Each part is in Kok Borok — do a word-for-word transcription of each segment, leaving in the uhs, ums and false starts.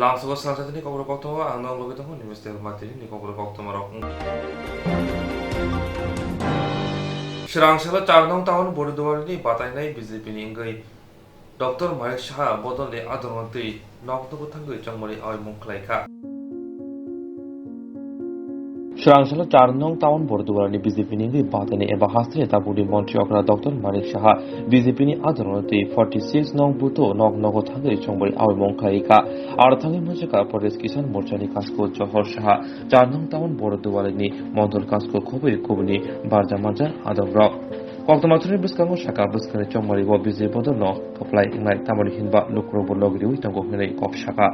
Langsogo swnamjani kokrok koktwma ang nong logi tongo, Nimesh Debbarma tini ni kokrok koktwma rok. Swrang salo char nong town Borduwali ni batainai B J P ni wngwi Doctor Manik Saha bodolni adorno twi nok nogo thangwi chongmani aimung khlai kha. Swrang salo char nong town Borduwalani B J P ni wngwi bataini eba hasteni tabukni montri okra Doctor Manik Saha B J P ni adorno twi forty six nong butho nok nogo thangwi chongmani aimung khlai kha. Aro thangwi mujaka Pradesh Kisan Morcha ni kasko Johor Saha char nong town Borduwalani mondol kasko khobwi kubuni barja manjan adongrok. Koktwma thani bwskango saka bwskangni chongmari o B J P bodolno kwplai wngnai, tamoni hinba lukurokbo logi riwi tongo hwnwi kok saka.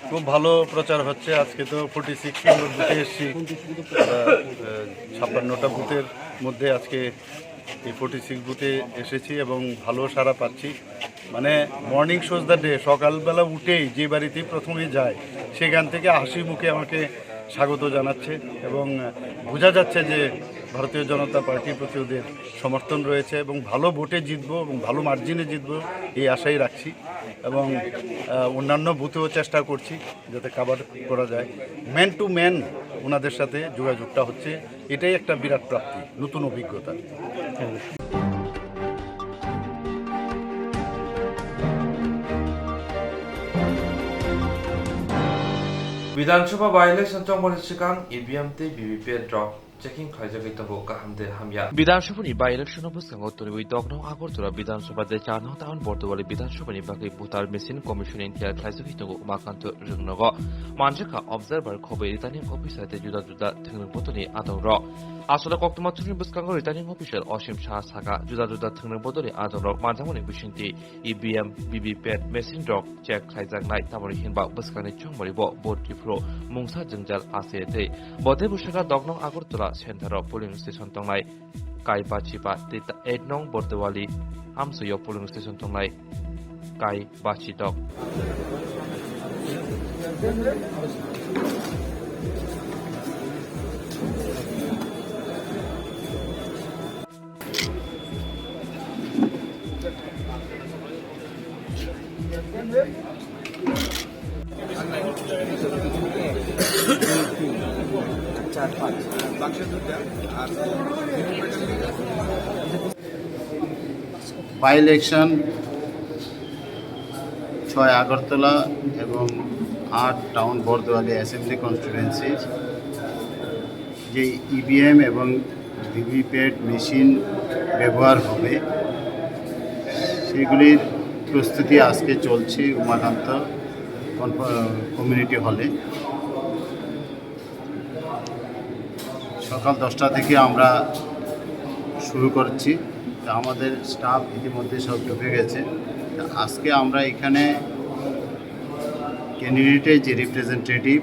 খুব ভালো প্রচার হচ্ছে। আজকে তো forty six নম্বর বুথে এসেছি। আহ, আহ, ছাপ্পান্নটা বুথের মধ্যে আজকে এই ফর্টি সিক্স বুথে এসেছি এবং ভালো সাড়া পাচ্ছি। মানে, morning shows the day, সকালবেলা উঠেই যে বাড়িতেই প্রথমে যায়, সেখান থেকে হাসি মুখে আমাকে স্বাগত জানাচ্ছে এবং বোঝা যাচ্ছে যে ভারতীয় জনতা পার্টির প্রতি ওদের সমর্থন রয়েছে এবং ভালো ভোটে জিতবো এবং ভালো মার্জিনে জিতবো, এই আশাই রাখছি। এবং, আহ, অন্যান্য বুথেও চেষ্টা করছি যাতে কভার করা যায়। ম্যান টু ম্যান ওনাদের সাথে যোগাযোগটা হচ্ছে, এটাই একটা বিরাট প্রাপ্তি, নতুন অভিজ্ঞতা। Bidhan Sabha by-election chongmani swkang E V M tei V V P A T rok checking khlaijagwi tongo, kaham de hamya. Bidhan Sabha ni by-election o bwskango toniwi Doknong Agartala Bidhan Sabha de Charnong Town Borduwali Bidhan Sabha ni bagwi voter machine commissioning khe khlaijagwi tongo Umakant Rwngnogo. Manjakha observer khobwi returning officer tei juda juda thwngrwng bodolni adongrok. Asole koktwma thani bwskango returning officer Osim Saha saka juda juda thwngrwng bodolni adongrok manjakmani bisingtwi E V M, V V P A T machine rok check khlaijaknai, tamoni hinba bwskangni chongmari bo vote riphuru mungsa jwngjal achaitwi. Bo tei bwswkha Doknong Agartala center o polling station tongnai, Kai Bachiba tei ta-, eight nong Borduwali amsoi o polling station tongnai Kai Bachitok. By-election ছয় আগরতলা এবং আট টাউন বর্দোয়ালি অ্যাসেম্বলি কনস্টিটুয়েন্সির যে ইভিএম এবং VVPAT machine ব্যবহার হবে, সেগুলির প্রস্তুতি আজকে চলছে উমাকান্ত কনফ-, কমিউনিটি হলে। সকাল দশটা থেকে আমরা শুরু করছি। তা আমাদের স্টাফ ইতিমধ্যে সব ঢুকে গেছে। তা আজকে আমরা এখানে ক্যান্ডিডেটের যে রিপ্রেজেন্টেটিভ,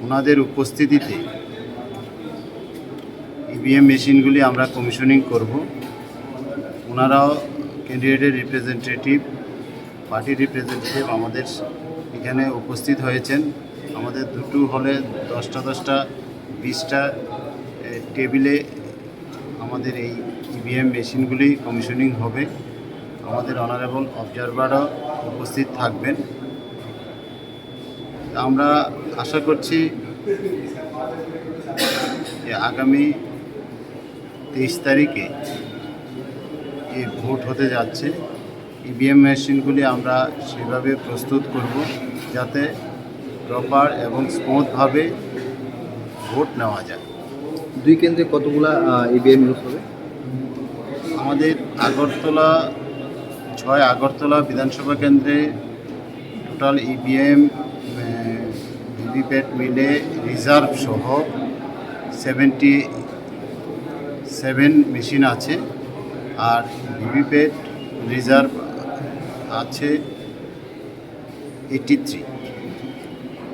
ওনাদের উপস্থিতিতে ইভিএম মেশিনগুলি আমরা কমিশনিং করব। ওনারাও, ক্যান্ডিডেটের রিপ্রেজেন্টেটিভ, পার্টি রিপ্রেজেন্টেটিভ আমাদের এখানে উপস্থিত হয়েছেন। আমাদের দুটো হলে দশটা দশটা, বিশটা, এ, টেবিলে আমাদের এই ইভিএম মেশিনগুলি কমিশনিং হবে। আমাদের অনারেবল অবজারভারও উপস্থিত থাকবেন। আমরা আশা করছি যে আগামী তেইশ তারিখে এই ভোট হতে যাচ্ছে। ইভিএম মেশিনগুলি আমরা সেভাবে প্রস্তুত করব, যাতে প্রপার এবং স্মুথভাবে ভোট নেওয়া যায়। দুই কেন্দ্রে কতগুলা, আহ, ইভিএম ইউজ হবে? আমাদের আগরতলা, ছয় আগরতলা বিধানসভা কেন্দ্রে টোটাল ইভিএম, আহ, ভিভিপ্যাট মিলে রিজার্ভ সহ সেভেন্টি সেভেন মেশিন আছে, আর ভিভিপ্যাট রিজার্ভ আছে এইটটি থ্রি,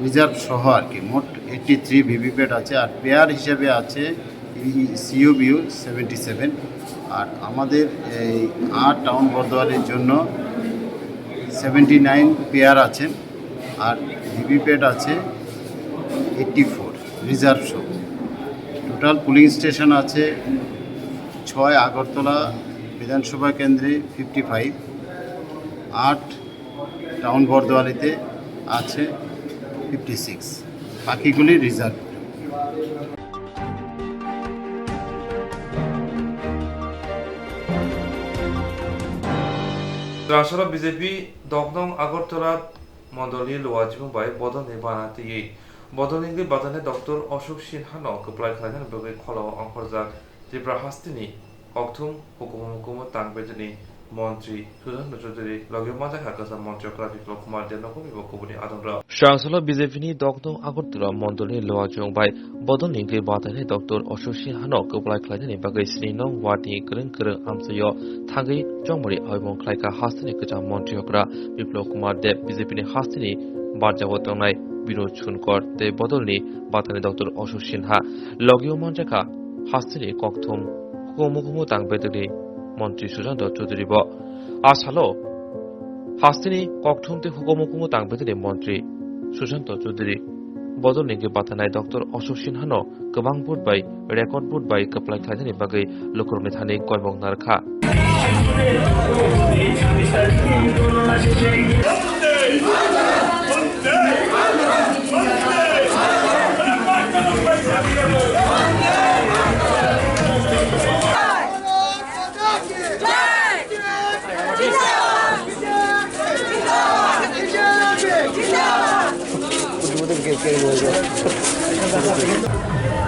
রিজার্ভ সহ আর কি। মোট এইটটি থ্রি ভিভিপ্যাট আছে, আর পেয়ার হিসেবে আছে সিইউবিউ সেভেন্টি সেভেন। আর আমাদের এই আট টাউন বর্দোয়ালির জন্য সেভেন্টি নাইন পেয়ার আছেন, আর ভিভিপ্যাট আছে এইটটি ফোর, রিজার্ভ সহ। টোটাল পোলিং স্টেশন আছে ছয় আগরতলা বিধানসভা কেন্দ্রে ফিফটি ফাইভ, আট টাউন বর্দোয়ালিতে আছে ফিফটি সিক্স, বাকিগুলি reserve. Rangchakra B J P Doknong Agartala Mondolni Luwajwng bai bodolni bana twiwi bodolni wngwi batanai Doctor Ashok Sinhano kwplai khlainani bagwi kholao ongkhorjak Tripura hasteni kokthum hukumu hukumu tang bedini montri Sushanta Chowdhury logi manjakha kwcham montri okra Biplab Kumar Deb no kumibo kubuni adongrok. Srangsalao B J P ni Doknong Agartala Mondolni Luwajwng bai bodolni wngwi batanai Doctor Ashok Sinhano kwplai khlainani bagwi sini nong ward ni kwrwng kwrwng amchaio thangwi chongmari aimung khlaikha hasteni kwcham montri okra Biplab Kumar Deb, B J P ni hasteni barjao tongnai Binod Sonkar tei bodolni batanai Doctor Ashok Sinha. Logio manjakha hasteni kokthum hukumu hukumu tang bedini montri Sushanta Chowdhury bo. A salo hasteni kokthum tei hukumu hukumu tang bedini montri Sushanta Chowdhury bodolni wngwi batanai Doctor Ashok Sinhano kwbang vote bai, record vote bai kwplai khlainani bagwi lukurokni thani koimok narwkha.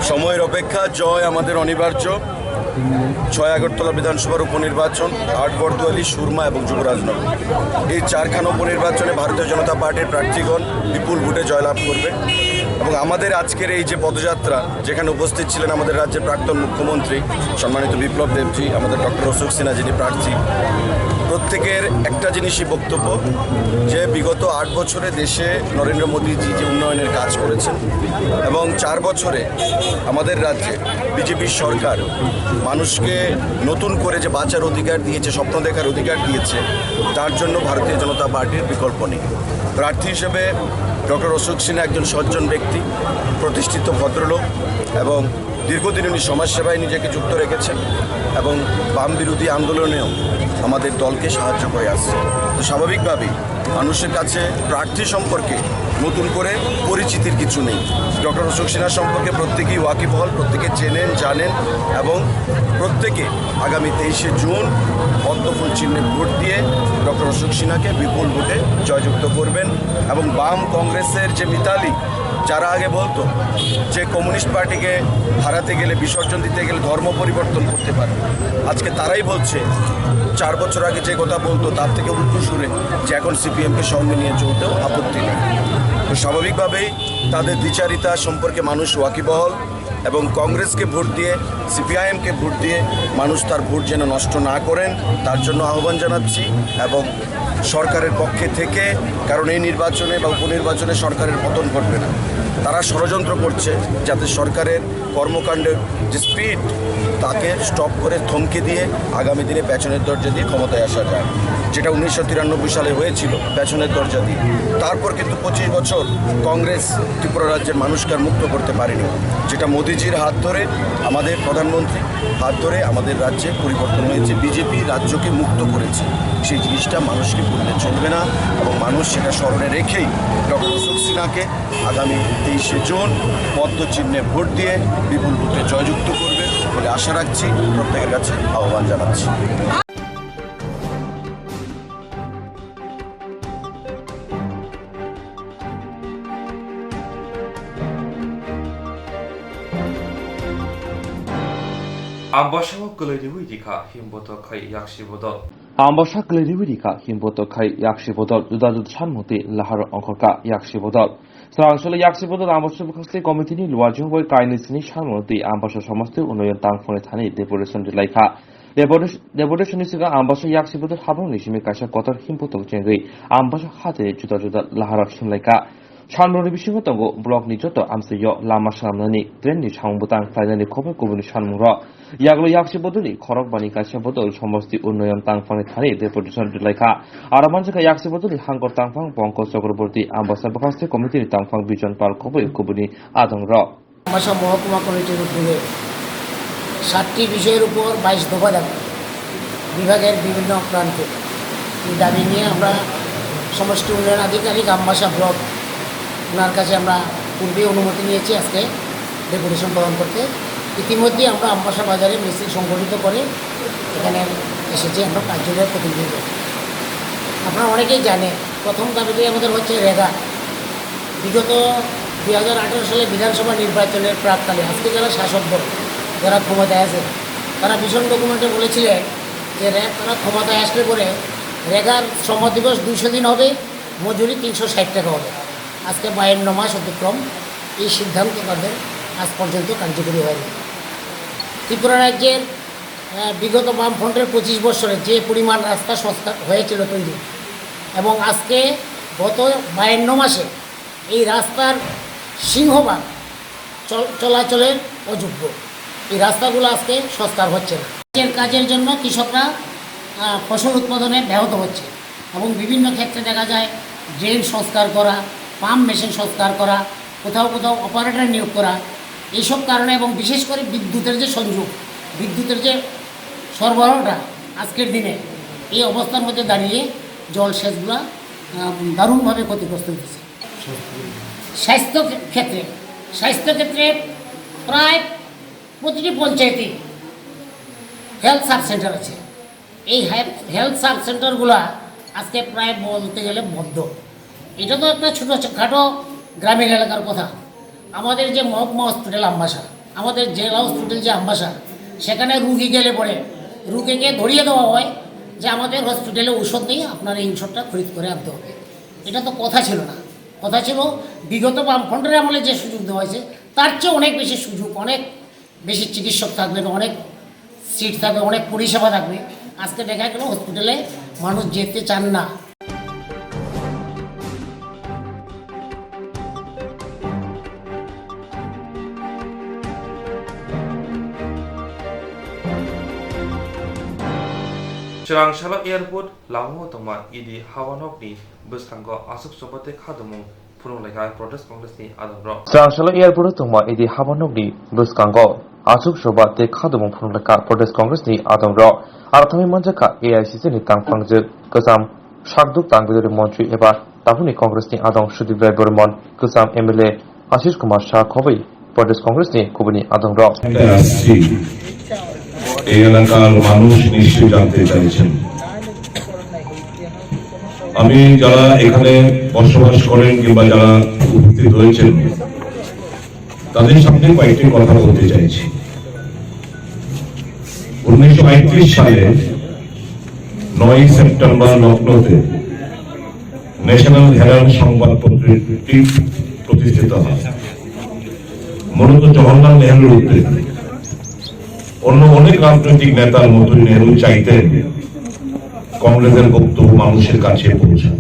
সময়ের অপেক্ষা, জয় আমাদের অনিবার্য। ছয় আগরতলা বিধানসভার উপনির্বাচন, আট বর্দোয়ালি, সুরমা এবং যুবরাজনগর, এই চারখানা উপনির্বাচনে ভারতীয় জনতা পার্টির প্রার্থীগণ বিপুল ভোটে জয়লাভ করবে। এবং আমাদের আজকের এই যে পদযাত্রা, যেখানে উপস্থিত ছিলেন আমাদের রাজ্যের প্রাক্তন মুখ্যমন্ত্রী সম্মানিত বিপ্লব দেবজি, আমাদের ডক্টর অশোক সিনহা যিনি প্রার্থী, প্রত্যেকের একটা জিনিসই বক্তব্য যে বিগত আট বছরে দেশে নরেন্দ্র মোদীজি যে উন্নয়নের কাজ করেছেন এবং চার বছরে আমাদের রাজ্যে বিজেপির সরকার মানুষকে নতুন করে যে বাঁচার অধিকার দিয়েছে, স্বপ্ন দেখার অধিকার দিয়েছে, তার জন্য ভারতীয় জনতা পার্টির বিকল্প নেই। প্রার্থী হিসেবে ডক্টর অশোক সিনহা একজন সজ্জন ব্যক্তি, প্রতিষ্ঠিত ভদ্রলোক এবং দীর্ঘদিন উনি সমাজসেবায় নিজেকে যুক্ত রেখেছেন এবং বাম বিরোধী আন্দোলনেও আমাদের দলকে সাহায্য করে আসছেন। তো স্বাভাবিকভাবেই মানুষের কাছে প্রার্থী সম্পর্কে নতুন করে পরিচিতির কিছু নেই। ডক্টর অশোক সিনহা সম্পর্কে প্রত্যেকেই ওয়াকিবহাল, প্রত্যেকে চেনেন, জানেন এবং প্রত্যেকে আগামী তেইশে জুন পদ্মফুল চিহ্নে ভোট দিয়ে ডক্টর অশোক সিনহাকে বিপুল ভোটে জয়যুক্ত করবেন এবং বাম কংগ্রেসের যে মিতালি, যারা আগে বলতো যে কমিউনিস্ট পার্টিকে হারাতে গেলে, বিসর্জন দিতে গেলে ধর্ম পরিবর্তন করতে পারে, আজকে তারাই বলছে, চার বছর আগে যে কথা বলতো তার থেকে উল্টো সুরে, যে এখন সিপিএমকে সঙ্গে নিয়ে চলতেও আপত্তি নেই। তো স্বাভাবিকভাবেই তাদের দ্বিচারিতা সম্পর্কে মানুষ ওয়াকিবহাল এবং কংগ্রেসকে ভোট দিয়ে, সিপিআইএমকে ভোট দিয়ে মানুষ তার ভোট যেন নষ্ট না করেন, তার জন্য আহ্বান জানাচ্ছি। এবং সরকারের পক্ষে থেকে, কারণ এই নির্বাচনে বা উপনির্বাচনে সরকারের পতন ঘটবে না, তারা ষড়যন্ত্র করছে যাতে সরকারের কর্মকাণ্ডের যে স্পিড, তাকে স্টপ করে, থমকে দিয়ে আগামী দিনে পেছনের দরজা দিয়ে ক্ষমতায় আসা যায়, যেটা উনিশশো তিরানব্বই সালে হয়েছিল পেছনের দরজা দিয়ে। তারপর কিন্তু পঁচিশ বছর কংগ্রেস ত্রিপুরা রাজ্যের মানুষকে আর মুক্ত করতে পারেনি, যেটা মোদিজির হাত ধরে, আমাদের প্রধানমন্ত্রী হাত ধরে আমাদের রাজ্যে পরিবর্তন হয়েছে, বিজেপি রাজ্যকে মুক্ত করেছে। সেই জিনিসটা মানুষকে ভুললে চলবে না এবং মানুষ সেটা স্মরণে রেখেই ডক্টর অশোক সিনহাকে আগামী তেইশে জুন পদ্ম চিহ্নে ভোট দিয়ে বিপুল ভোটে জয়যুক্ত করবে বলে আশা রাখছি, প্রত্যেকের কাছে আহ্বান জানাচ্ছি। Ambasao kwlai riwi rikha himbotok khai yaksi bodol. Ambasa kwlai riwi rikha himbotok khai yaksi bodol, juda juda sanmung twi laharo ongkhorkha yaksi bodol. Swrang salo yaksi bodol ambasa bwkhastwi committee ni luajwng bai kainwi sini sanmung twi ambasa somosti unnoyon tangphungni thani deputation rilaikha. Deputation, deputation ni swkang ambasa yaksi bodol haphangni simi kaisa kotor himbotok chengwi ambasa hatini juda juda laharo himlaikha. Salmrokni bisingo tongo blockni joto amchaio lama swnamnani, drainni samung bwtang khlainani khobwi kubuni salmungrok. Yagulo yaksi bodolni khorok bani kaisa bodol somosti unnoyon tangphangni thani deputation rwlaikha. Aro manjakha yaksi bodolni hangkor tangphang Pankaj Chakraborty, Ambasa bwkhaste committeeni tangphang Bijon Pal khobwi kubuni adongrok. Ambasa Mohokuma Committee-r uddyoge সাতটি বিষয়ের উপর বাইশ দফা দাবি, বিভাগের বিভিন্ন প্রান্তে এই দাবি নিয়ে আমরা সমষ্টি উন্নয়ন আধিকারিক, আমবাসা ব্লক, ওনার কাছে আমরা পূর্বে অনুমতি নিয়েছি আজকে ডেপুটেশন প্রদান করতে। ইতিমধ্যে আমরা আমবাসা বাজারে মিছিল সংগঠিত করে এখানে এসেছি আমরা পাঁচ জনের প্রতিনিধি। আপনারা অনেকেই জানেন, প্রথম দাবিটি আমাদের হচ্ছে রেগা। বিগত দুই হাজার আঠারো সালে বিধানসভা নির্বাচনের প্রাককালে আজকে যারা শাসক দল, যারা ক্ষমতায় আছে, তারা ভীষণ ডকুমেন্টে বলেছিলেন যে রে-, তারা ক্ষমতায় আসলে পরে রেগার শ্রম দিবস দুইশো দিন হবে, মজুরি তিনশো ষাট টাকা হবে। আজকে বায়ান্ন মাস অতিক্রম, এই সিদ্ধান্ত তাদের আজ পর্যন্ত কার্যকরী হয়নি। ত্রিপুরা রাজ্যের, আহ, বিগত বামফ্রন্টের পঁচিশ বছরে যে পরিমাণ রাস্তা সংস্কার হয়েছিল তৈরি, এবং আজকে গত বায়ান্ন মাসে এই রাস্তার সিংহভাগ চল-, চলাচলের অযোগ্য। এই রাস্তাগুলো আজকে সংস্কার হচ্ছে না। এর কাজের জন্য কৃষকরা, আহ, ফসল উৎপাদনে ব্যাহত হচ্ছে এবং বিভিন্ন ক্ষেত্রে দেখা যায় ড্রেন সংস্কার করা, পাম্প মেশিন সংস্কার করা, কোথাও কোথাও অপারেটর নিয়োগ করা, এইসব কারণে এবং বিশেষ করে বিদ্যুতের যে সংযোগ, বিদ্যুতের যে সরবরাহটা আজকের দিনে এই অবস্থার মধ্যে দাঁড়িয়ে জলসেচগুলা, আহ, দারুণভাবে ক্ষতিগ্রস্ত হইতেছে। স্বাস্থ্য ক্ষেত্রে, স্বাস্থ্য ক্ষেত্রে প্রায় প্রতিটি পঞ্চায়েতে হেলথ সাব সেন্টার আছে। এই হেলথ, হেলথ সাব সেন্টারগুলা আজকে প্রায় বলতে গেলে বন্ধ। এটা তো একটা ছোটোখাটো গ্রামীণ এলাকার কথা। আমাদের যে মহকুমা হসপিটাল আমবাসা, আমাদের জেলা হসপিটাল যে আমবাসা, সেখানে রুগী গেলে পরে রুগীকে ধরিয়ে দেওয়া হয় যে আমাদের হসপিটালে ঔষধ নেই, আপনারা এই ঔষধটা খরিদ করে আনতে হবে। এটা তো কথা ছিল না, কথা ছিল বিগত বামফ্রন্টের আমলে যে সুযোগ দেওয়া হয়েছে তার চেয়ে অনেক বেশি সুযোগ, অনেক বেশি চিকিৎসক থাকবেন, অনেক সিট থাকবে, অনেক পরিষেবা থাকবে। আজকে দেখা গেল হসপিটালে মানুষ যেতে চান না। Chwrangsalo Airport lamao tongma E D habanokni bwskango aswk choba tei khadumung phunuk laikha Pradesh Congress ni adongrok. Chwrangsalo Airport o tongma E D habanokni bwskango aswk choba tei khadumung phunuk laikha Pradesh Congress ni adongrok. Aro thangwi manjakha A I C C ni tangphangjwk kwcham sakduk tang bidori montri eba tabukni Congress ni adong Sudip Rai Bormon, kwcham M L A Ashish Kumar Shah khobwi Pradesh Congress ni kubuni adongrok. এখানে আসছি, এই এলাকার মানুষ নিশ্চয়ই জানতে চাইছেন। আমি যারা এখানে বসবাস করেন কিংবা যারা উপস্থিত হয়েছেন, তাদের সামনে কয়েকটি কথা বলতে চাইছি। উনিশশো আটত্রিশ সালে নয়ই সেপ্টেম্বর লখনৌতে ন্যাশনাল হেরাল্ড সংবাদপত্রটি প্রতিষ্ঠিত হয়। মূলত জওহরলাল নেহরুর উদ্যোগে। অন্য অনেক রাজনৈতিক নেতার মতোই নেহরু চাইতেন কংগ্রেসের বক্তব্য মানুষের কাছে পৌঁছাক।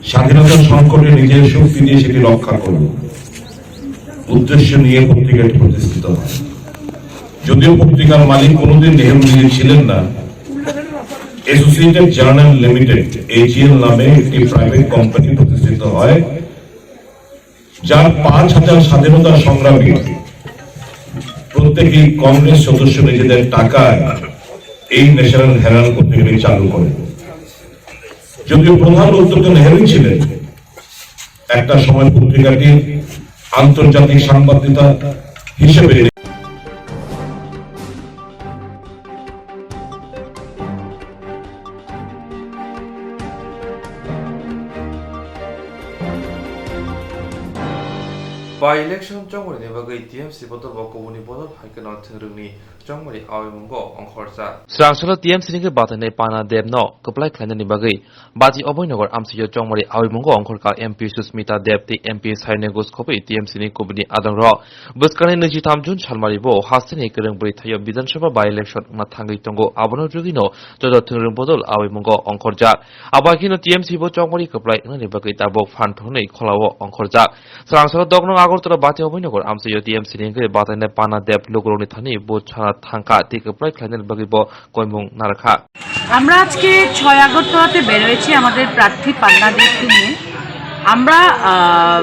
স্বাধীনতার সংকটে নিজের শক্তি দিয়ে সেটি রক্ষা করব উদ্দেশ্য নিয়ে পত্রিকাটি প্রতিষ্ঠিত হয়। যদিও পত্রিকার মালিক কোনোদিন নেহরু নিজে ছিলেন না, অ্যাসোসিয়েটেড জার্নাল লিমিটেড, এজিএল নামে একটি প্রাইভেট কোম্পানি প্রতিষ্ঠিত হয়, যার পাঁচ হাজার স্বাধীনতা সংগ্রামী প্রত্যেকেই কংগ্রেস সদস্য নিজেদের টাকায় এই ন্যাশনাল হেরাল্ড পত্রিকাটি চালু করেন। যদিও প্রধান উদ্যোক্তা নেহরুই ছিলেন, একটা সময় পত্রিকাটি আন্তর্জাতিক সাংবাদিকতা হিসেবে By election chongmani bagwi T M C bodol bo kubuni bodol hai kheno thwngrwngni Chongmari awi mungo ongkhorjak. Srangsolo T M C ni khe batainai Pana Deb no kwplai khlainani bagwi Bati Oboi Nogor amchaio Chongmari awi mungo ongkhorkha M P Susmita Deb tei M P Saine Guskhopi T M C ni kubuni adongrok. Bwskangni naichitham June salmari bo hasteni kwrwng bwrwi thaio Bidhan Sabha by-election wngna thangwi tongo, abono rwgwino joto thwngwrwng bodol awi mungo ongkhorjak. Abo hai kheno T M C bo Chongmari kwplai wngnani bagwi tabuk phan thwngnwi kholao ongkhorjak. Srangsolo Doknong Agartala Bati Oboi Nogor amchaio T M C ni wngwi batainai Pana Deb lukurokni thani vote sana thangkha tei kwplai khlainani bagwi bo koimung narwkha. আমরা আজকে ছয় আগরতলাতে বেরোয়েছি আমাদের প্রার্থী পান্না দেবকে নিয়ে। আমরা, আহ,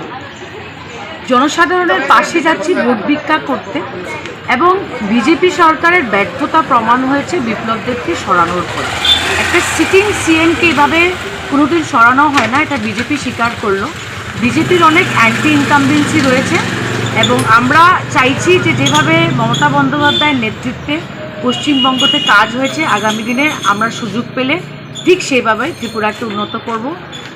জনসাধারণের পাশে যাচ্ছি ভোট ভিক্ষা করতে, এবং বিজেপি সরকারের ব্যর্থতা প্রমাণ হয়েছে বিপ্লব দেবকে সরানোর পর। একটা সিটিং সিএমকে এভাবে কোনোদিন সরানো হয় না, এটা বিজেপি স্বীকার করলো। বিজেপির অনেক অ্যান্টি ইনকামবেন্সি রয়েছে, এবং আমরা চাইছি যে যেভাবে মমতা বন্দ্যোপাধ্যায়ের নেতৃত্বে পশ্চিমবঙ্গতে কাজ হয়েছে, আগামী দিনে আমরা সুযোগ পেলে ঠিক সেইভাবে ত্রিপুরাকে উন্নত করব।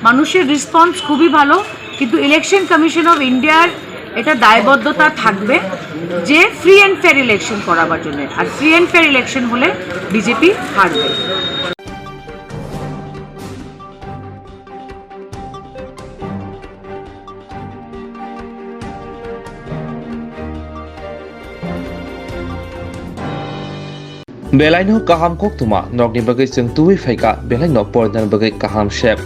মানুষের রেসপন্স খুবই ভালো, কিন্তু ইলেকশন কমিশন অফ ইন্ডিয়ার এটা দায়বদ্ধতা থাকবে যে ফ্রি অ্যান্ড ফেয়ার ইলেকশন করাবার জন্য, আর ফ্রি অ্যান্ড ফেয়ার ইলেকশন হলে বিজেপি হারবে। Belaino kaham koktwma, nokni bagwi chwng tubui phaikha, belaino porinani bagwi kaham sep.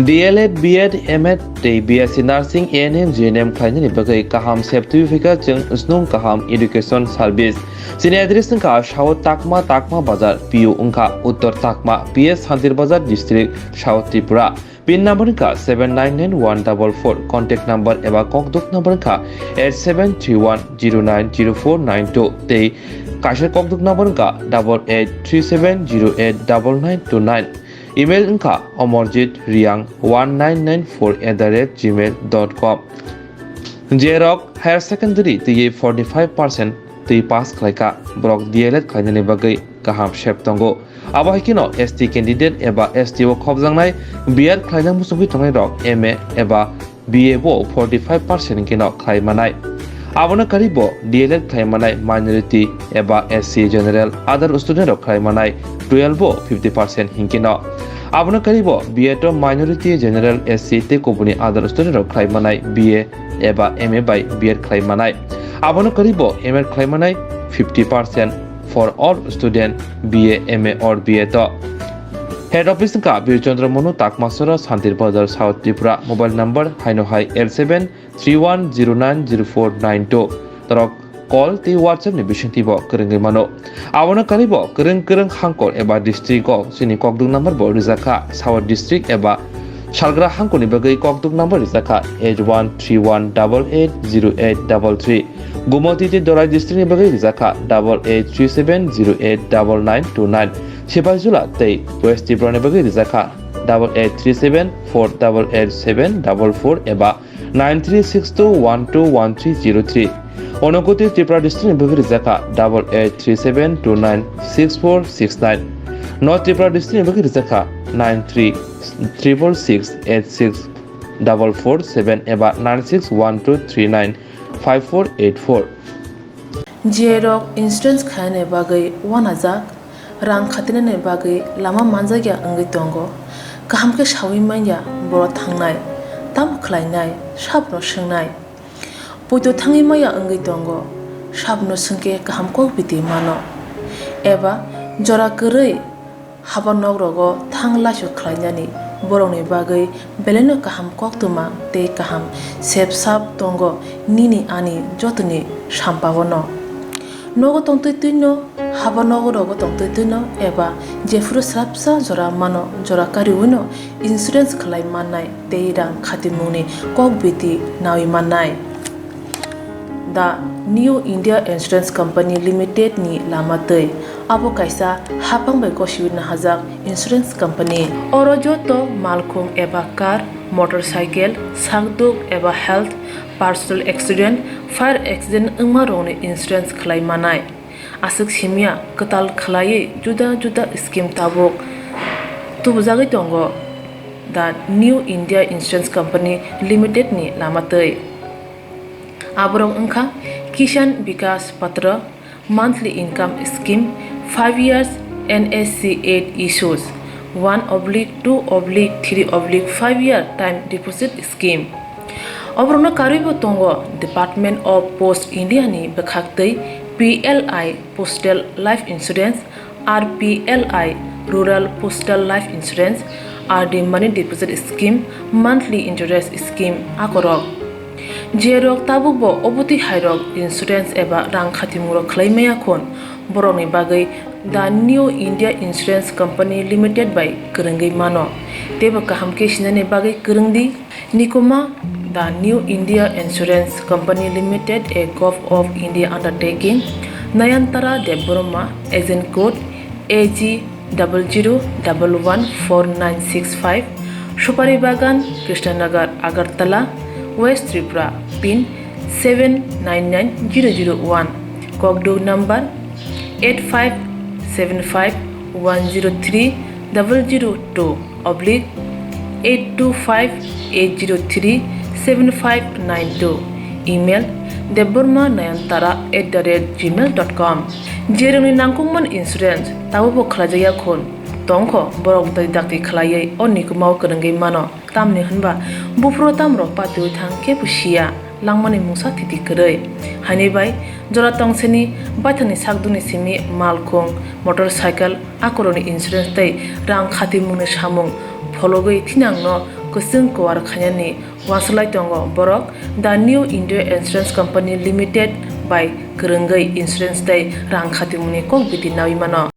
D L Ed, B Ed, M Ed tei B S C Nursing, A N M, G N M khlainani bagwi kaham sep tubui phaikha chwng snung kaham education service. Chini address wngkha South Takma, Takma Bazar, P O wngkha Uttor Takma, P S Santir Bazar District, South Tripura. Pin number wngkha seven nine nine one double four, contact number eba kokduk number wngkha eight seven three one zero nine zero four nine two tei kaisa kokduk number wngkha double eight three seven zero eight double nine two nine. Email wngkha omorjit riang one nine nine four at the rate gmail dot com. Jerok higher secondary twi forty five percent twi pass khlaikha, borok D L Ed khlainani bagwi kaham sep tongo. Abo hai kheno S T candidate eba S T o khopjaknai B Ed khlaina muchungwi tongnai rok M A eba B A bo forty five percent hinkhe no khlai manai. Abono karwi bo D L Ed khlai manai minority eba S C general other student rok khlai manai twelve bo fifty percent hinkhe no. Abono karwi bo B Ed o minority general S C tei kubuni other student rok khlai manai B A eba M A bai B Ed khlai manai. Abono karwi bo M Ed khlai manai fifty percent for all student B A, M A or B Ed o. Head office wngkha Bir Chandra Manu, Takmasora, Santir Bazar, South Tripura. Mobile number haino hai eight seven three one zero nine zero four nine two. Norok call tei WhatsApp ni bisingtwi bo kwrwngwi mano. Abono karwi bo kwrwng kwrwng hangkor eba district o chini kokduk number bo rijak kha. South district eba salgra hangkor ni bagwi kokduk number rijak kha eight one three one double eight zero eight double three. Gumoti tei Dorai district ni bagwi rijak kha double eight three seven zero eight double nine two nine. Sipaijula tei West Tripura ni bagwi rijak kha double eight three seven four double eight seven double four eba nine three six two one two one three zero three. Onogoti Tripura district ni bagwi rijak kha double eight three seven two nine six four six nine. North Tripura district ni bagwi rijak kha nine three triple six eight six double four seven eba nine six one two three nine five four eight four. Jerok insurance khainani bagwi uanajak, rang khatinani bagwi lama manjakya wngwi tongo. Kaham khe saui manya borok thangnai, tamo khlainai, sabno swngnai. Poito thangwi manya wngwi tongo, sabno swngkhe kaham kok biti mano. Eba jora kwrwi haba nok rogo thang laisok khlainani borokni bagwi belaino kaham koktwma tei kaham sep sap tongo nini ani jotoni sampao no. Nogo tongtwi twino, haba nogo rogo tongtwi twino eba jephuru srapsa jora mano, jora kariwino insurance khlai mannai tei rang khatimungni kok biti naui mannai. The New India Insurance Company Limited ni lama twi. Abo kaisa hapang bai gosiwi nahajak insurance company. Oro joto malkhung eba car, motorcycle, sakduk eba health, personal accident, fire accident wngma rokni insurance khlai manai. Aswk simya kwtal khlaiwi juda juda scheme tabuk tubujagwi tongo The New India Insurance Company Limited ni lama twi. Aborok wngkha Kishan Vikas Patra, Monthly income scheme, five years N S C eight issues, one oblique two oblique three oblique five year time deposit scheme. Oborokno karwibo tongo Department of Post India ni bwkhaktwi P L I Postal Life Insurance, R P L I Rural Postal Life Insurance, R D Money Deposit Scheme, Monthly Interest Scheme akorok. Jerok tabukbo obotwi hairok insurance eba rang khatimungro khlai maya khun, borokni bagwi The New India Insurance Company Limited bai kwrwngwi mano. Teibo kaham khe sinani bagwi kwrwng di. Nikuma, The New India Insurance Company Limited, a Govt of India undertaking, Nayantara Debbarma, agent code A G double zero double one four nine six five, Supari Bagan, Krishnanagar, Agartala, West Tripura, pin seven nine nine zero zero one, Kokduk number eight five seven five one zero three double zero two oblique eight two five eight zero three seven five nine two, email debbarma nayantara at the rate gmail dot com. Jerokni nangkukmani insurance tabukbo khlaijakya khun tongkho, borok dakti dakti khlaiwi o nikumao kwrwngwi mano. Tamni hwnba buphuru tamrok patiwi thang kebo siya, langmani mungsa thiti kwrwi. Haini bai jora tongseni baithangni sakdukni simi malkhung, motorcycle, akorokni insurance tei rang khatimungni samung phologwi thinangno kwchwng kuar khainani uansuk lai tongo borok. The New India Insurance Company Limited bai kwrwngwi insurance tei rang khatimungni kok biti naui mano.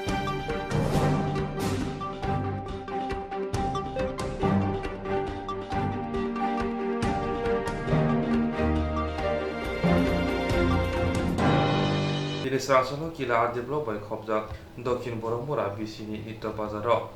Tini srangsalo Kila R D block bai khopjak Dokhin Boromura B C ni Nitya Bazar o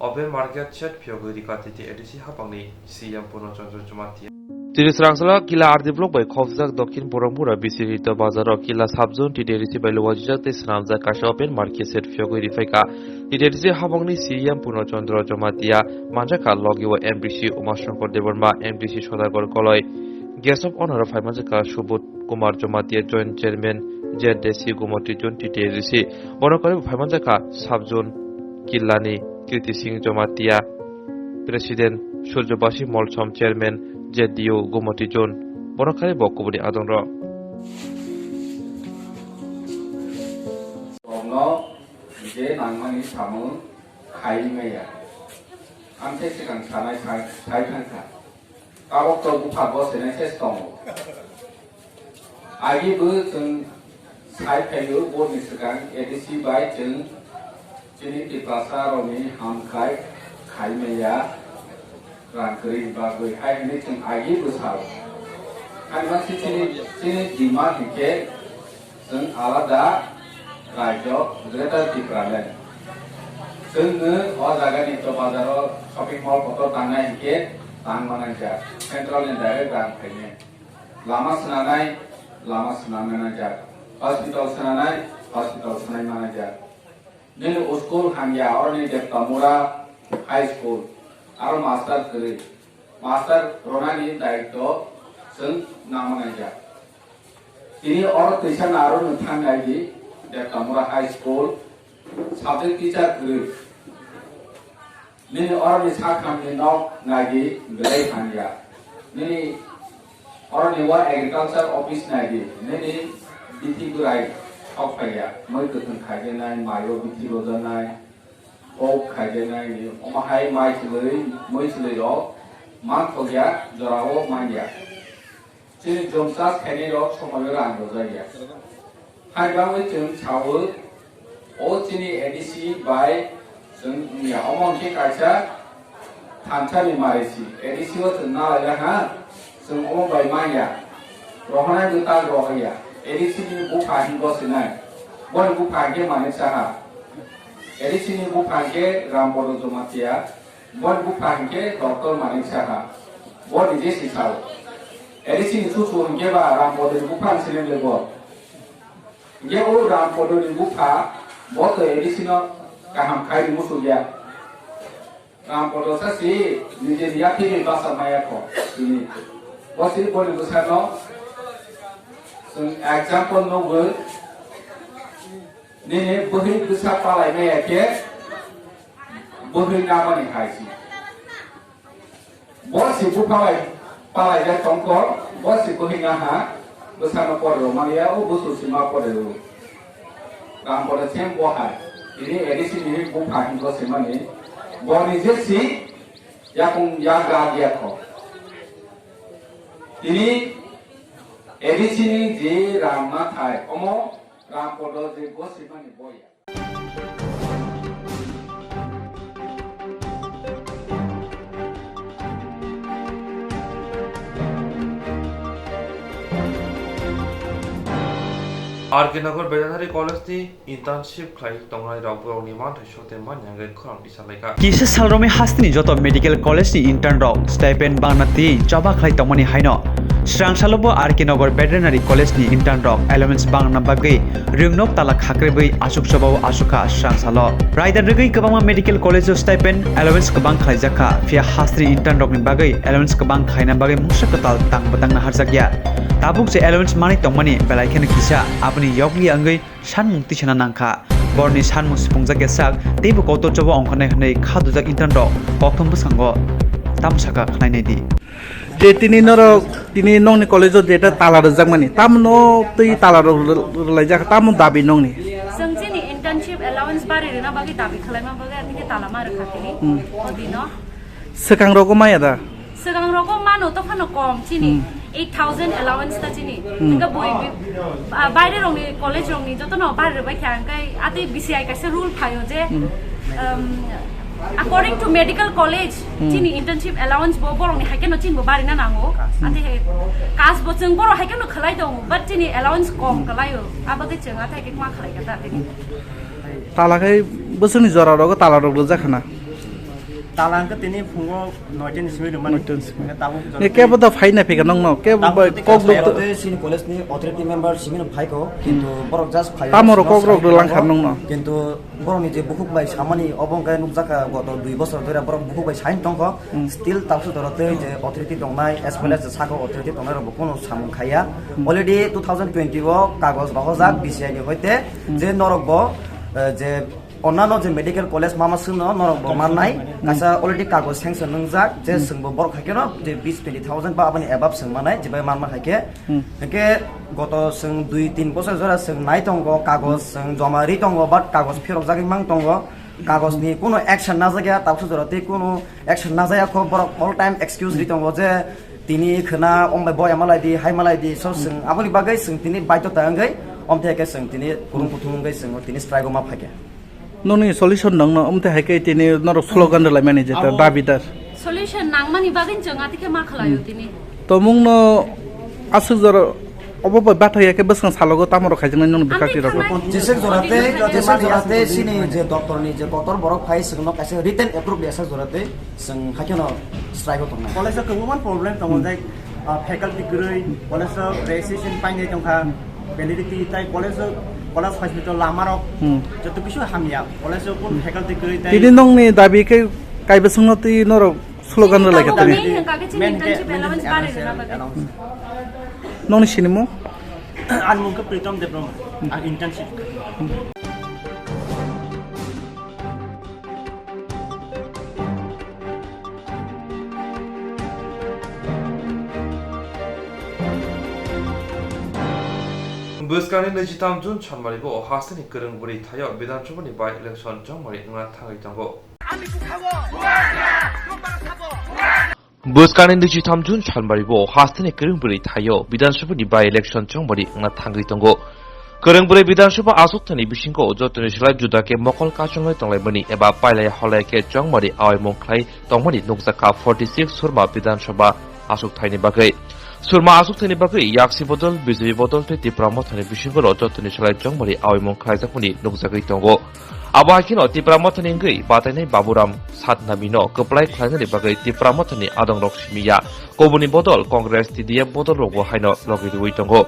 open market shed phiyogwi rika titi A D C hapangni C E M Purno Chandra Jamatia. Tini srangsalo Kila R D block bai khopjak Dokhin Boromura B C ni Nitya Bazar o Kila sub zone T D R C bai luwajak tei swnamjak kaisa open market shed phiyogwi riphaikha. T D R C habangni C E M Purno Chandra Jamatia manjakha, logi o M D C Uma Shankar Debbarma, M D C Sodagar Koloi, Guest of Honor o phaimanjakha Subodh Kumar Jamatia, Joint Chairman Z D C Gumoti Zone T D R C. Bono kwrwi phaimanjakha Sub Zone Killani Kriti Singh Jamatia, President Surjobasi Molsom, Chairman Z D O Gumoti Zone. Bono kwrwi bo kubuni adongrok. Borokno je nangmani samung khai maya. Ang khe swkang sanai sai, sai thangkha. Tabok to bupha bo senai se tongo. Agi bo chwng sai phaio, boni swkang A D C bai chwng chini Tiprasa rokni hamkhai khai maya rang kwrwi bagwi hai hwnwi chwng agi bo sao. Hai ma se chini, chini demand hinkhe Chwng alada rajyo Greater Tipraland. Chwngno o jagani to bazaro shopping mall kotor tangnai hinkhe tang manangjak. Central ni direct rang phainai. Lama swnanai, lama swnamnai nangjak. Hospital swnanai, hospital swnai manangjak. Nini school hamya, oroni Deptamura High School, aro master kwrwi. Master ronani daitw chwng nangma nangjak. Tini oro twisa narwkno thang nai di, Deptamura High School, subject teacher kwrwi. Nini oroni sakhamni nok nai di, belai hamya. Nini oroni o agriculture office nai di, nini bithi bwrai thok phaiya, mui kwthwng khaijaknai, maio bithi rojaknai, kok khaijaknai, omo hai mai chwlwi, mui chwlwi rok manthokya, jorao manya. Chini jom chas khainai rok somoio rang rwjakya. Hai bagwi chwng saui, o chini A D C bai chwng wngya. Omo hwnkhe kaisa thansa ni mari si. A D C o chwng nalaijak ha, chwng omo bai manya. Rohornai bw tak rohorya. A D C ni bupha hwnwi bo sinai. Boni bupha hwnkhe Manik Saha. A D C ni bupha hwnkhe Rambodo Jamatia. Boni bupha hwnkhe Doctor Manik Saha. Bo nije si sao. A D C ni chuchu hwnkhe ba Rambodo ni bupha ni sinai le bo. Hwnkhe o Rampodo ni bupha, bo to A D C no kaham khai rw muchungya. Rampodo sa si nijeni yaphirwi basa maya kho, sini. Bo si boni bwsano chwng example nugwi, Nini bwhwi bwsa palai maya khe bwhwi namani hai si. Bo si bupha bai palai jai tongkol, bo si bwhwi naha, bwsano pore rw manya, o busu si ma pore rw. Ram pore sem bo hai. Ini A D C ni bupha hin bo si mani. Bo ni je si yakung ya ga ya kho. Tini A D C ni je ram ma thai, omo ram podo je bo si mani bo ya. R K Nagar Veterinary College ni internship khlai tongnai rok borok ni manthai sote manya wngwi khorang tisa lai kha. Kisa salromwi hasteni joto medical college ni intern rok stipend bangna twi choba khlai tongmani haino srang salo bo R K Nagar Veterinary College ni intern rok allowance bangna bagwi rwngnok tala khakribwi aswk chobao aswk kha srang salo. Raida rwgwi kwbangma medical college o stipend allowance kwbang khlaijak kha, phiya hasteni intern rokni bagwi allowance kwbang khlaina bagwi mungsa kwtal tang bwtangna harjakya. Tabuk je allowance manwi tongmani belai kheno kisa aboni yokli wngwi sanmung tisana nangkha. Borni sanmung sipungjak ya sak teibo kotor choba ongkhanai hwnwi kha dujak intern rok kokthum bwskango tamo sakha khwnainai di. Je tini norok tini nongni college o jeta tala rwjakmani, tamno twi tala rw-, rwlaijak, tamo dabi nongni? Chwng chini internship allowance bari rwna bagwi dabi khwlaima bagwi atike tala ma rwkha tini. Hmm. O dino. Swkang rogo maya da? Swkang rogo mano to phano kom chini. Hmm. Eight thousand allowance ta chini. Hmm. Hingke boi bi-, ah, baire rokni college rokni jotono bari rwbai kha, hingke atwi B C I kaisa rule phaio je, hmm, um, according to medical college, hmm, chini internship allowance bo borokni haikeno chini bo barina nango. Hmm. Atwi he, kas bo chwng borok haikeno khlai tongo, but chini allowance kom, hmm, khlaio. Abagwi chwng atwi haikhe ma khlai kha ta tini. Tala khai bwswkni jora rogo tala rok rwjak khana. Tala hwnkhe tini phungo noita ni simi rwmani. Noita ni simi. Hwnkhe tabuk jora. Ne kebo da phaina phika nongno, kebo tabuk bai jodi kok kok dok. Tei sini college ni authority member simi no phaiko, kintu, hmm, borok just phaio. Tamo rok kok rok rwlang kha nongno. Kintu borok ni je bukhuk bai samani obo hwnkhe nukjakha goto dui bosor dhori borok bukhuk bai sain tongkho. Hmm. Still tabuk jora tei je authority tongnai as well as, hmm, je saka authority tongnai rok bo kono samung khaiya. Hmm. Already two thousand twenty o kagoj rohorjak, hmm, B C I ni hoite, hmm, je norok bo, eh, je Onnano je medical college mama swngno norok bo mannai, hmm, kaisa already kagoj sanction nwngjak, je, hmm, chwngbo borok haikhe no je bis twenty thousand ba aboni above chwng mannai, je bai manma haikhe. Hmm. Haikhe goto chwng dui tin bosor jora chwng nai tongo, kagoj, hmm, chwng joma ri tongo, but kagoj phirok jagwi mang tongo, kagoj ni, hmm, kuno action najak ya, tabuk jora tei kuno action najak ya kho, borok all time excuse ri tongo je tini khwna om bai boya malai di, hai malai di, so, hmm, chwng aboni bagwi chwng tini baidhota wngwi, omthe khe chwng tini kurung kuthum wngwi chwng tini strike o ma phaikha. Noni solution nangno, omte hai khe tini norok slogan rwlaimani jeta. Abo dabi dar. Solution nangmani bagwi chwng atike ma khlaio, hmm, tini. Tomungno aswk jora obo bai bathai ya khe bwskang salogo tamo rok khaijaknai noni bwkhak tirok. Amtwi thangnai. Jeswk jora tei, jeswk jora tei chini je doctor ni je kotor borok phai chwngno kaisa written approve ya sak jora tei chwng haikhe no strike o tongnai. College o kwbangma problem tongo, hmm, tei ah, faculty kwrwi, college o registration painai tongkha, validity tai college o, college hospital lamarok, hmm, joto kisu hamya, college o kun faculty kwrwi tai. Tini nongni dabi khe kaiba songno twi norok slogan rwlai kha tini. Main hwnkha khe chini main hwnkha internship khe allowance bari rwna bagwi. Allowance. Nongni sinimung? Ani mung khe Pritom Debbarma, ang internship. Bwskangni naijitam June salmari bo hasteni kwrwng bwrwi thaio Bidhan Sabha ni by election chongmari wngna thangwi tongo. Bwskangni naijitam June salmari bo hasteni kwrwng bwrwi thaio Bidhan Sabha ni by election chongmari wngna thangwi tongo. Kwrwng bwrwi Bidhan Sabha aswk thani bisingo jotoni slai juda khe mokol kachonglai tonglaimani eba pailai holai khe chongmari awaimung khlai tongmani nukjakha forty six Surma Bidhan Sabha aswk thaini bagwi. Surma aswk thaini bagwi yaksi bodol, B J P bodol tei Tipra Mothani bisingo jotoni slai chongmari awaimung khlaijakmani nukjagwi tongo. Abo hai kheno Tipra Mothani wngwi batainai Baburam Satnamino kwplai khlainani bagwi Tipra Mothani adongrok simi ya. Kubuni bodol Congress, T D F bodol rokbo haino logi rwui tongo.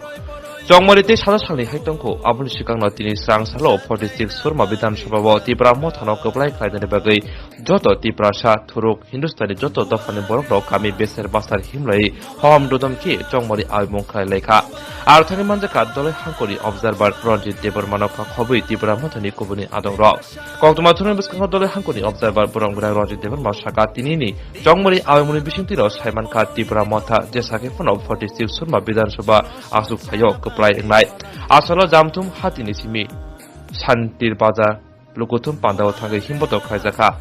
Chongmari tei salo salni hai tongkho, aboni swkangno tini srang salo forty six Surma Bidhan Sabha o Tipra Mothano kwplai khlainani bagwi joto Tiprasa, Thuruk, Hindustani joto dophani borokrok kami beser basar himlai hom dodom khe chongmari aimung khlai laikha. Aro thani manjakha Dolai Hangkoni observer Ranjit Debbarmano kha khobwi Tipra Mothani kubuni adongrok. Koktwma thumni bwskango Dolai Hangkoni observer borok gwnang Ranjit Debbarma saka tinini chongmari aimungni bisingtwino saimankha Tipra Motha jesa khe phano forty six Surma Bidhan Sabha aswk phaio kwplai wngnai. Asalo Jamthum hatini simi Santir Bazar Lukuthum pandao thangwi himbotok khlaijakha.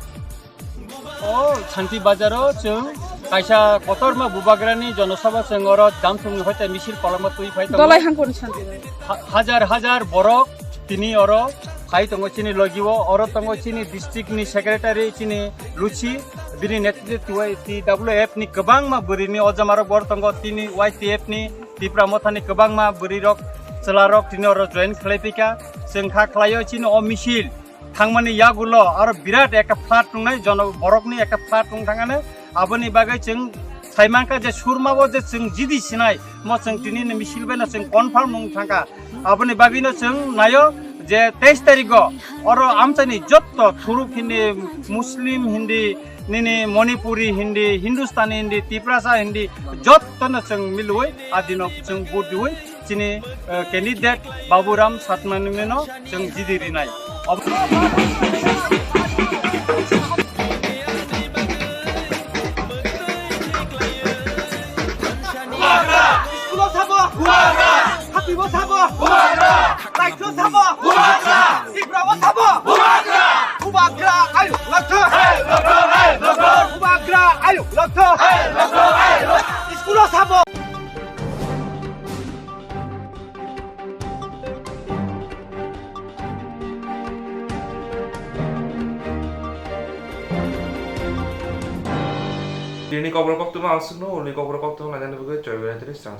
O Santi Bazaro chwng kaisa kotorma bubagrani jonosabha chwng oro Jamthumni hoite misil kolokma twi phai tongo. Dolai Hangkoni Santi Bazar. Ha-, hajar hajar borok tini oro phai tongo chini logio, oro tongo chini district ni secretary chini Luchi, bini netritwi T W F ni kwbangma bwrwini ojamarok bor tongo, tini Y T F ni Tipra Mothani kwbangma bwrwirok chwlarok tini oro join khlai phika. Chwng kha khlaio chini o misil thangmani yagulo aro birat ekta flood wngnai, jono borokni ekta flood wng thangani. Aboni bagwi chwng saimankha je Surma o je chwng jidi sinai, mo chwng tinini misil baino chwng confirm wng thangkha. Aboni bagwino chwng naio je teis tarigo oro amchaini jotto Thuruk hindi, Muslim hindi, nini Manipuri hindi, Hindustani hindi, Tiprasa hindi, jottono chwng milwi adino chwng vote diwi chini, eh, candidate Baburam Satmanimino chwng jidi rinai. Ob- School-o sabo! Bubagra! Happy-o sabo! Bubagra! Raijyo sabo! Bubagra! Tripura-o sabo! Bubagra! Bubagra! Ayuk lokto! Ayuk lokto! Ayuk lokto! Bubagra! Ayuk lokto! Ayuk lokto! Ayuk lokto! School-o sabo! Tini kobor koktwma ang sukno, uni kobor koktwma nainani bagwi Joy Bharatini swrang